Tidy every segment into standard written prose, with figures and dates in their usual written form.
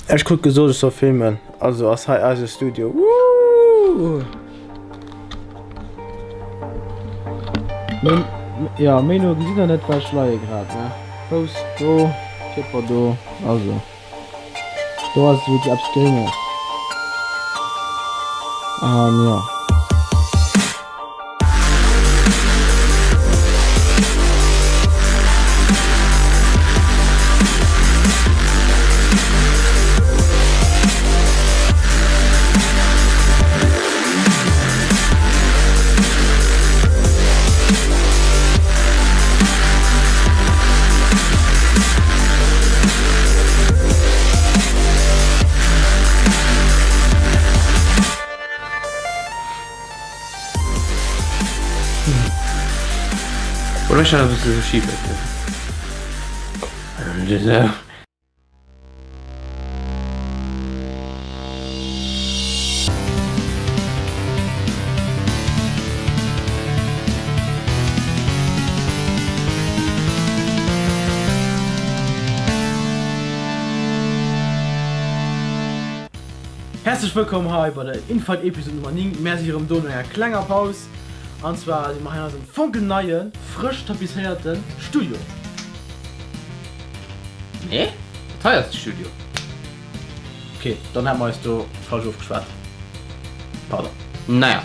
Ech krut gesot ech soll filmen, also ass hei eise Studio. Woohoo! Jo, méi no gesitt der net well ech leie grad, ne? Fouss do, Kierper do, also do ass wierklech eppes Grénges an jo. Oder ech hat e bësse sou schif Häerzlech wëllkomm hei bei der Infight Episode Nummer 9. Mär si rëm do no enger klenger Paus. An zwar si mer hei an eisem fonkelneien, frësch tapizéierte Studio. Nee, dat hei ass de Studio. Ok, dann hate mer eis do falsch ofgeschwat. Pardon. Naja,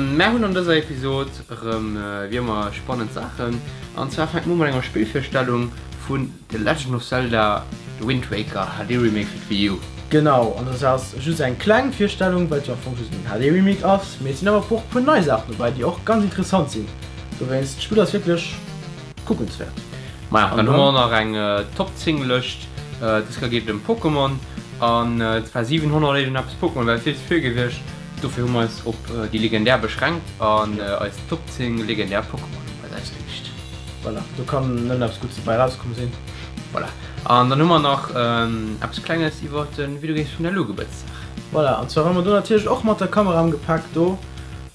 mär hunn an dëser Episod erëm wéi ëmmer spannend Saachen. An zwar fänke mer u mat enger Spillvirstellung vun The Legend of Zelda, The Wind Waker HD Remake fir d'Wii U. Genau, an dat ass just eng kleng Virstellung, well et jo am Fong just en HD Remake ass, mee et sinn awer och puer nei Saachen dobäi, déi och ganz interessant sinn. Dowéinst, d'Spill ass wierklech kuckenswäert. Maja, dann hu mer och nach eng Top 10 Lëscht, dës Kéier geet et ëm Pokémon, an zwar 700 iergendeppes Pokémon wär vill ze vill gewiescht, dofir hu mer eis op déi legendär beschränkt an eis Top 10 legendär Pokémon hu mer eis ausgesicht. Voilà, do kann nëmmen eppes Guddes dobäi rauskomm sinn. Voilà, an dann hu mer nach eppes Klenges iwwer de Videogames vun der Lu Gebuertsdag. Voilà, an zwar ware mer do natierlech och mat der Kamera am Gepäck do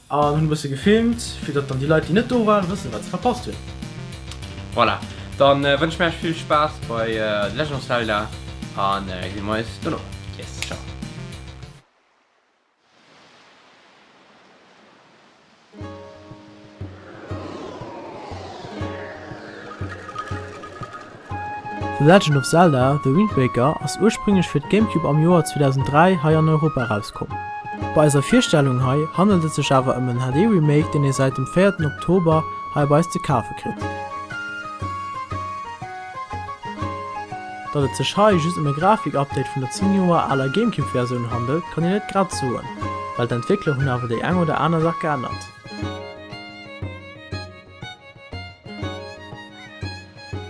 an hunn e bësse gefilmt, fir datt dann déi Leit, déi net do waren, wëssen, wat se verpasst hunn. Voilà, dann wënsche mir iech vill Spaass bei The Legend of Zelda a gesi mer eis dono. Yes, ciao. The Legend of Zelda, The Wind Waker ass ursprünglech fir d'Gamecube am Joer 2003 hei an Europa erauskomm. Bei eiser Virstellung hei handelt et sech awer ëm en HD-Remake deen ee säit dem 4 Oktober hei bei eis ze kafe kritt. Datt et sech hei just ëm e Grafik-Update vun der 10 Joer aler Gamecube-Versioun handelt, kann een net grad soen, well d'Entwéckler hunn awer déi eng oder aner Saach geännert.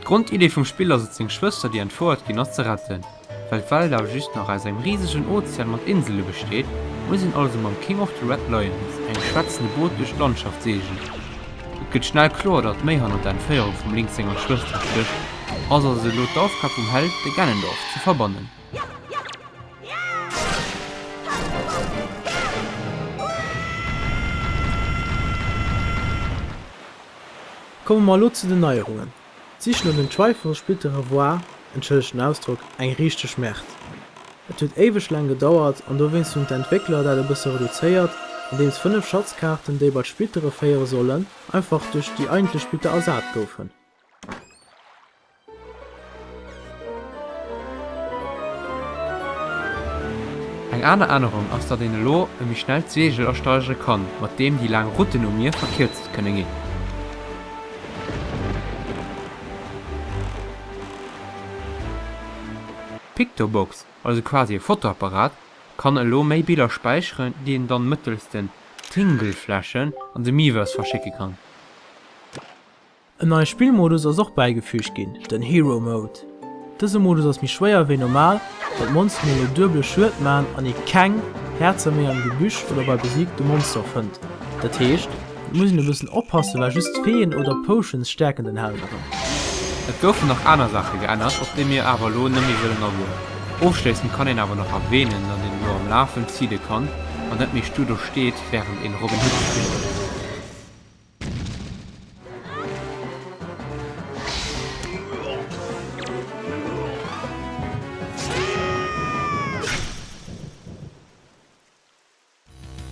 D'Grondidee vum Spill ass et seng Schwëster déi entfouert ginn ass ze retten. Well d'Welt awer just nach aus engem risegen Ozean mat Insele besteet, muss een also mam King of the Red Lions, engem schwätzende Boot duerch d'Landschaft seegelen. Et gëtt schnell kloer, datt méi hannert der Entféierung vum Link senger Schwëster stécht, also ass et elo d'Aufgab vum Held, de Ganondorf ze verbannen. Komme mer elo zu den Neierungen. D'Sich no den Triforce-Splittere war, entschëllegt den Ausdrock, eng richteg Merde. Et huet éiweg laang gedauert an dowéinst hunn d'Entwéckler dat e bësse reduzéiert, andeems 5 Schatzkaarten, déi bei d'Splittere féiere sollen, einfach duerch déi eigentlech Splitter ersat goufen. Eng aner Ännerung ass datt een elo e méi schnellt Seegel ersteigere kann, mat deem déi laang Routen um Mier verkierzt kënne ginn. D'Pictobox, also quasi e Fotoapparat, kann elo méi Biller späicheren, déi een dann mëttels den Tingle-Fläschen an de Miiverse verschécke kann. En neie Spillmodus ass och bäigefüügt ginn, den Hero Mode. Dëse Modus ass méi schwéier wéi normal, well d'Monsteren elo duebele Schued man an ee keng Häerzer méi am Gebüsch oder bei besiegte Monster fënnt. Dat heescht, et muss een e bëssen oppassen, well just Feeën oder Potions stäerken den Held erëm. Et goufen nach aner Saache geännert, op déi mir awer elo net méi wëllen agoen. Ofschléissend kann een awer nach erwähnen, datt een elo am Lafen ziele kann an net méi stur do steet, wärend een Robin Hood spillt.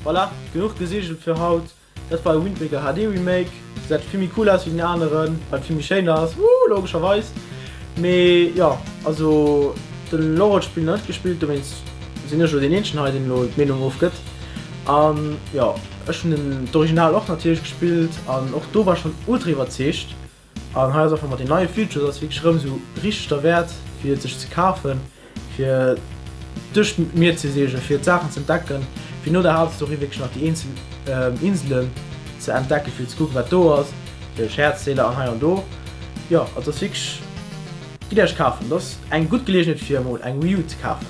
Voilà, genuch geseegelt fir haut. Dat war e Wind Waker HD Remake. Gesäit vill méi cool aus wéi den aneren, well et vill méi schéin ass, wouh, logescherweis. Mee jo, also de Laurent huet d'Spill nach net gespillt, dowéinst sinn ech elo deen eenzegen hei, deen elo d'Meenung ofgëtt. An jo, ech hunn den d'Original och natierlech gespillt an och do war ech schonn ultra iwwerzeegt. An hei ass einfach mat den neie Features ass wierklech erëm esou richteg derwäert fir et sech ze kafen, fir duerch d'Mier ze seegelen, fir d'Saachen ze entdecken, fir no der Haaptstory wierklech nach déi eenzel Inselen ze entdecken, fir ze kucken wat do ass, duerch Häerzdeeler an hei an do. Jo, also ass wierklech, gitt Iech kafen, dat ass eng gutt Geleegenheet fir emol eng Wii U ze kafen.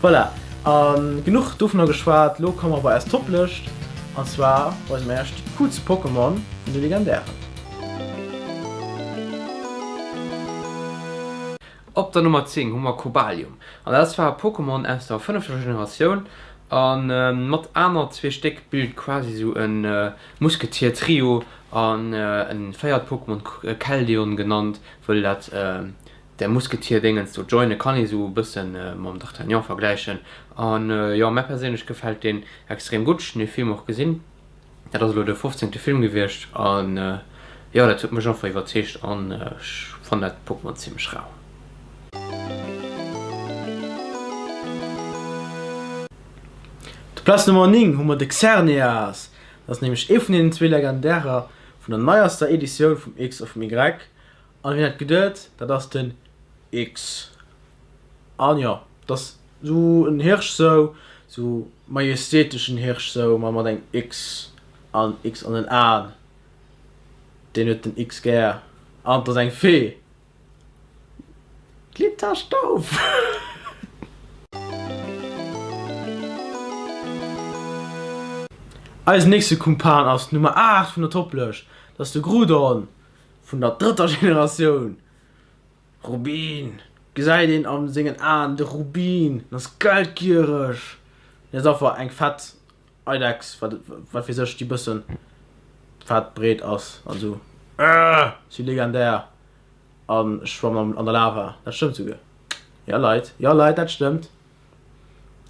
Voilà, a genuch dovunner geschwat, lo komme mer bei eis Toplëscht, an zwar weise mer iech déi coolste Pokémon vun de Legendären. Op der Nummer 10 hu mer Cobalium, an dat ass zwar e Pokémon aus der fënnefter Generatioun, a mat aner zwee Stéck bilt quasi sou e Musketier-Trio, an e véiert Pokémon, Keldeon genannt, wëll dat Der Musketier Déngens do joine kann ee sou e bëssen mam D'Artagnan vergläichen an jo mär perséinlech gefält deen extrem gutt. Ech hunn dee Film och gesinn, dat ass elo de fofzéngte Film gewiescht an jo dat huet mech einfach iwwerzeegt an ech fannen dat Pokémon zimmlech rau. Op der Plaz Nummer 9 hu mer de Xerneas. Dat ass nämlech ee vun deenen zwee Legendärer vun der neierster Editioun vum X a vum Y. An wien hätt geduet, dat ass den X. An jo, dat ass sou en Hirsch sou, sou majestäteschen Hirsch sou, ma mat engem X an X an den Aen. Deen huet den X gär. An et ass eng Fee. Glitterstauf! Eisen nächste Kumpan ass d'Nummer 8 vun der Toplëscht, dat ass de Groudon. Vun der drëtter Generatioun. Rubin, gesäit een an sengen Aen de Rubin, en ass geldgiereg, en ass einfach eng fett Eidechs, wat wat weess ech, déi bëssen fett breet ass an esou. Ech si legendär an ech schwammen an der Lava, dat stëmmt souguer. Jo Leit, jo Leit, dat stëmmt.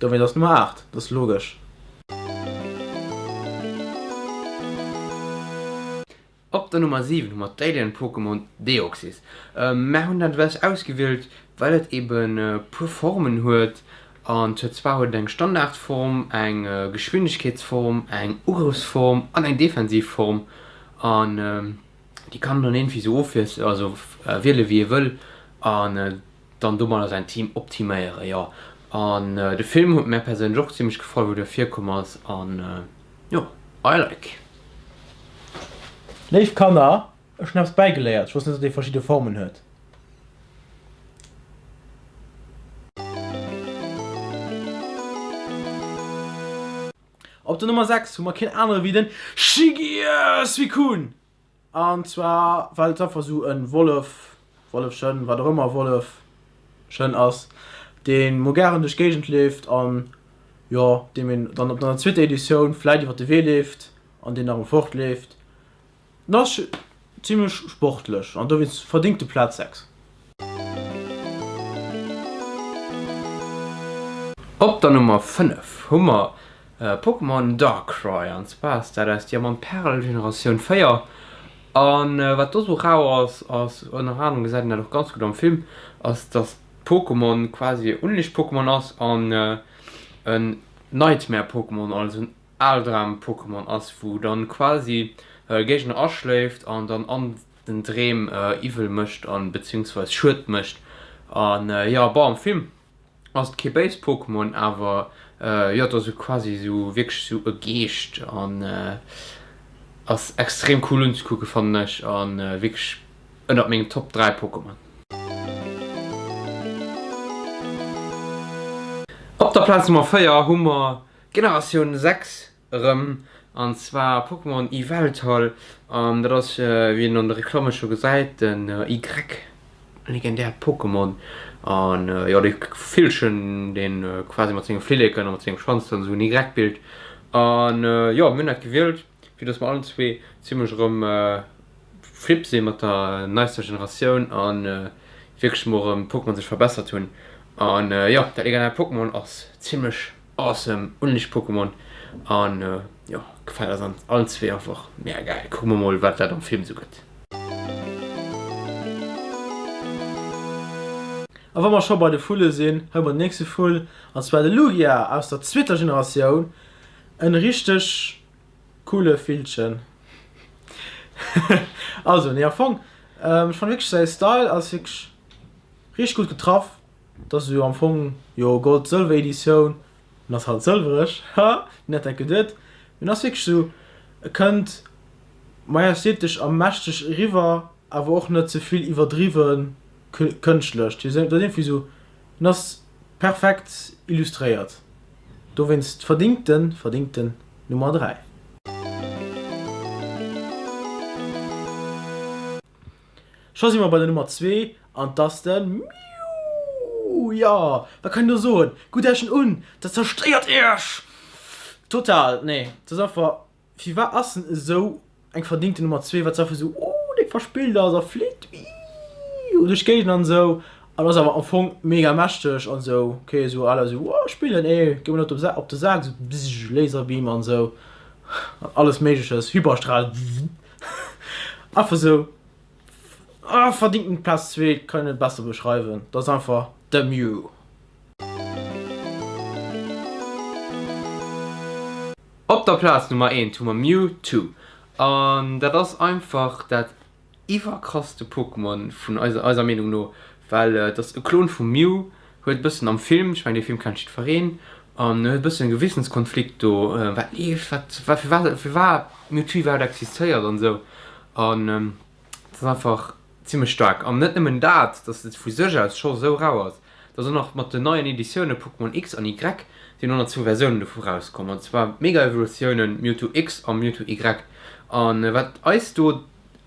Dowéinst ass Nummer 8, dat ass logesch. Op der Nummer 7 hu mer d'Alien-Pokémon Deoxys. Mär hunn dat ewech ausgewielt, well et eben e puer Formen huet. An zwar huet et eng Standardform, eng Geschwindegkeetsform, eng Ugrëffsform an eng defensiv Form. An déi kann een dann iergendwéi sou ofwiesselen, also wiele wéi ee wëll an dann domadder säin Team optiméieren. Jo, an de Film huet mär perséinlech och zimmlech gefall, wou de virkomm ass. An jo, I like. Léif Kanner, ech hunn eppes bäigeléiert, ech wosst net, datt ee verschidde Formen huet. Op der Nummer 6 hu mer keen anere wéi den Shiggy Suicune! An zwar well et einfach esou e Wollef, Wollefchen, wat och ëmmer Wollefchen ass, dee mol gären duerch d'Géigend leeft an jo, deem een dann op der zweeter Editioun vläit iwwer de Wee leeft an deen erëm fortleeft. En ass zimmlech sportlech an dowéinst verdéngt e Plaz 6. Op der Nummer 5 hu mer Pokémon Darkrai, an zwar ass dat aus Diamant Perl Generatioun 4. An wat do sou rau ass, ass ënner anerem gesäit een dat och ganz gutt am Film, ass dass d'Pokémon quasi e Unlicht-Pokémon ass an en Nightmare-Pokémon, also en Albdram-Pokémon ass, wou dann quasi Géigner aschléift an dann an den Dreem iwwel mécht an beziehungsweis Schued mécht. An jo, bon am Film ass et kee béist Pokémon, awer jo et ass esou quasi esou wierklech esou e Geescht an ass extrem cool unzekucke fannen ech an wierklech ënnert mengem Top 3 Pokémon. Op der Plaz Nummer 4 hu mer Generatioun 6 Erëm, an zwar Pokémon Yveltal, an dat ass wéi een an de Reklamme scho gesäit den Y legendäert Pokémon, an jo dee Villchen deen quasi mat senge Flilleken a mat sengem Schwanz dann esou en Y bilt, an jo mir hunn dat gewielt fir dass mer allen zwee zimlech erëm flip si mat der neister Generatioun an wierklech mol erëm Pokémon sech verbessert hunn, an jo dat legendäert Pokémon ass zimlech. Awesome unlech Pokémon an jo gefällt eis allen zwee einfach mega geil. Kucke mer mol wat dat am Film sou gëtt. A wa mer scho bei de Vulle sinn, hei hu mer den nächste Vull, an zwar de Lugia aus der zweeter Generatioun. En richteg coole Villchen. Also nee am Fong, ech fannen wierklech säi Style ass wierklech richteg gutt getraff. Et ass jo am Fong jo Gold-Sëlwer Editioun, en ass halt sëlwereg, ha, wien hätt dat geduet, mee en ass wierklech esou, e kënnt majestätesch a mächteg eriwwer, awer och net ze vill iwwerdriwwe kënschtlech. Dat ass iergendwéi esou, en ass perfekt illustréiert, dowéinst verdingten, verdingten Nummer 3. Scho si mer bei der Nummer zwee an 't ass de Mew! Jo, wat kann een do soen? Gutt Iech en un, dat zerstéiert Iech total! Nee, 't ass einfach, firwat ass en esou eng verdingten Nummer zwee, wat se einfach esou ooh déck verspillt ass a flitt wiiiiu duerch d'Géigend an esou an ass awer am Fong mega mächteg an esou, ok, esou à la esou oh spillen, ee geh mer net op de Sak, esou bzzz Laserbeam an esou an alles méigleches, Hyperstral bzzz einfach esou. Ah, verdingten Platz 2, kann een net besser beschreiwen, dat ass einfach de Mew. Op der Plaz Nummer 1 hu mer Mewtwo an dat ass einfach dat iwwerkrasste Pokémon vun eiser Meenung no, well et ass e Klon vum Mew, huet e bëssen am Film, ech mengen dee Film kennt jiddwereen, an huet e bëssen e Gewissenskonflikt do, wat leeft, wat, firwat, firwat Mewtwo iwwerhaapt existéiert an esou. An et ass einfach zimmlech staark. An net nëmmen dat, dass et vu sech aus scho sou rau ass, et ass och nach mat den neien Editioune Pokémon X an Y sinn och nach zwou Versiounen dovu rauskomm, an zwar Mega Evolutiounen Mewtwo X a Mewtwo Y. An wat eis do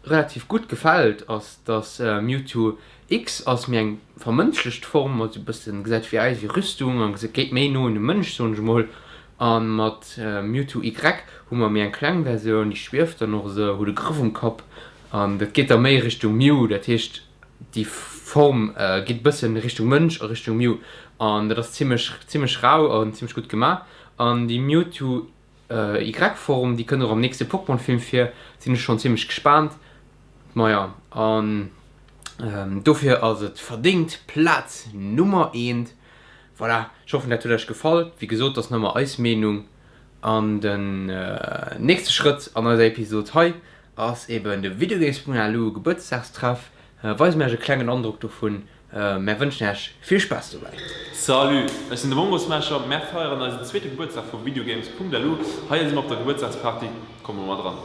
relativ gutt gefält, ass dass Mewtwo X ass méi eng vermënschlecht Form, also e bëssen gesäit wéi aus wéi Rüstung an geet méi no un de Mënsch, soen ech emol. A mat Mewtwo Y hu mer méi eng kleng Versioun, déi schwieft dann och esou, huet e Grëff um Kapp an dat geet da méi Richtung Mew. Dat heescht déi Form geet e bëssen Richtung Mënsch a Richtung Mew an dat ass zimmlech zimmlech rau an zimmlech gutt gemaach. An déi Mewtwo Y Form déi kënnt och am nächste Pokémon Film vir, sinn ech schonn zimmlech gespaant. Maja an dofir ass et verdéngt Plaz Nummer eent. Voilà, ech hoffen dat huet iech gefall. Wéi gesot, dat ass nëmme eis Meenung an den nächste Schrëtt an eiser Episod hei ass eben de Videogames.lu Gebuertsdagstreff. Weise mir iech e klengen Androck dovun. Mär wënschen iech vill Spaass dobäi. Salut, ech sinn de Mongosmasher. Mär feieren eisen zweete Gebuertsdag vu Videogames.lu. Hei si mer op der Gebuertsdagsparty, komm mol mat eran.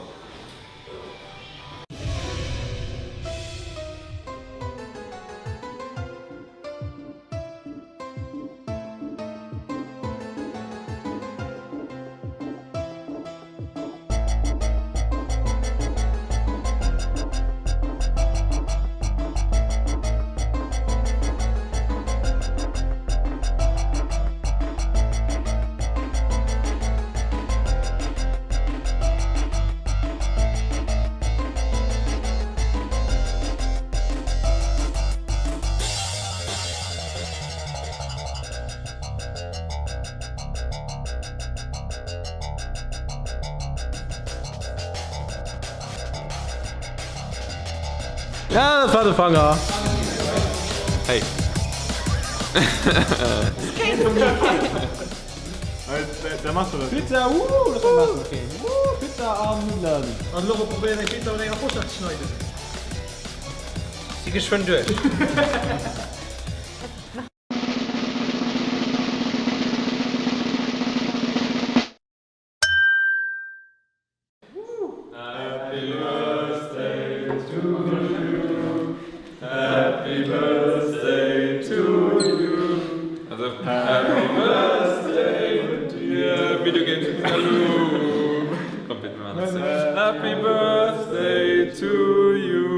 Ja, dat war de Fanger. Hey. Pizza, woo, dat war Messer, okay. Woo, Pizza an Nuddelen. An elo probéieren eng Pizza mat enger Forschett ze schneiden. Si geschwënn duerch. Happy birthday to you.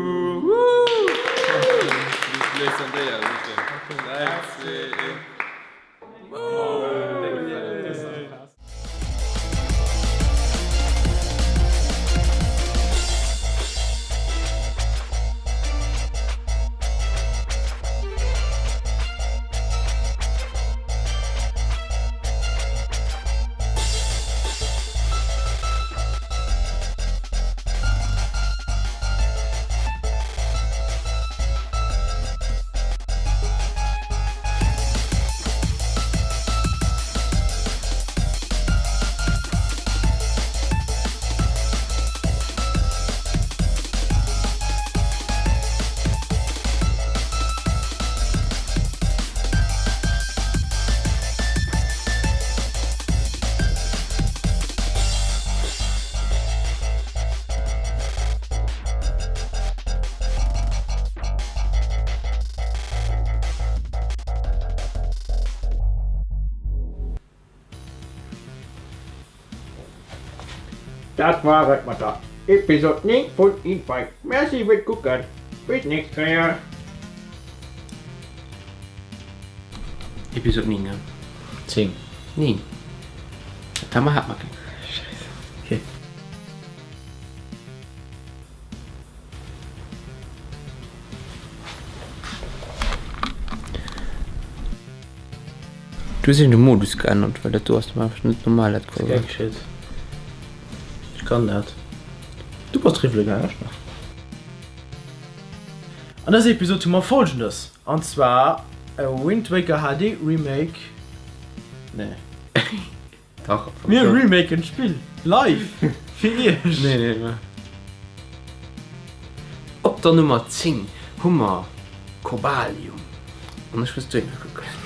Dat war et mat der Episode 9 vun Infike. Merci fir d'Kucken, bis nächst Kéier. Episode 9, gell? 10. 9. September hat mer keng. Scheiße. Okay. Du hues de Modus geännert, well dat do ass einfach net normal dat Cover. Gär geschitt. Ech kann dat. Du bass driwwele gaang, ech net. An dëser Episode hu mer folgendes, an zwar e Wind Waker HD Remake, nee. Dach. Mir remaken d'Spill live fir iech. Nee, nee, nee. Op der Nummer 10 hu mer Kobalium. An ech muss dohinner kucken.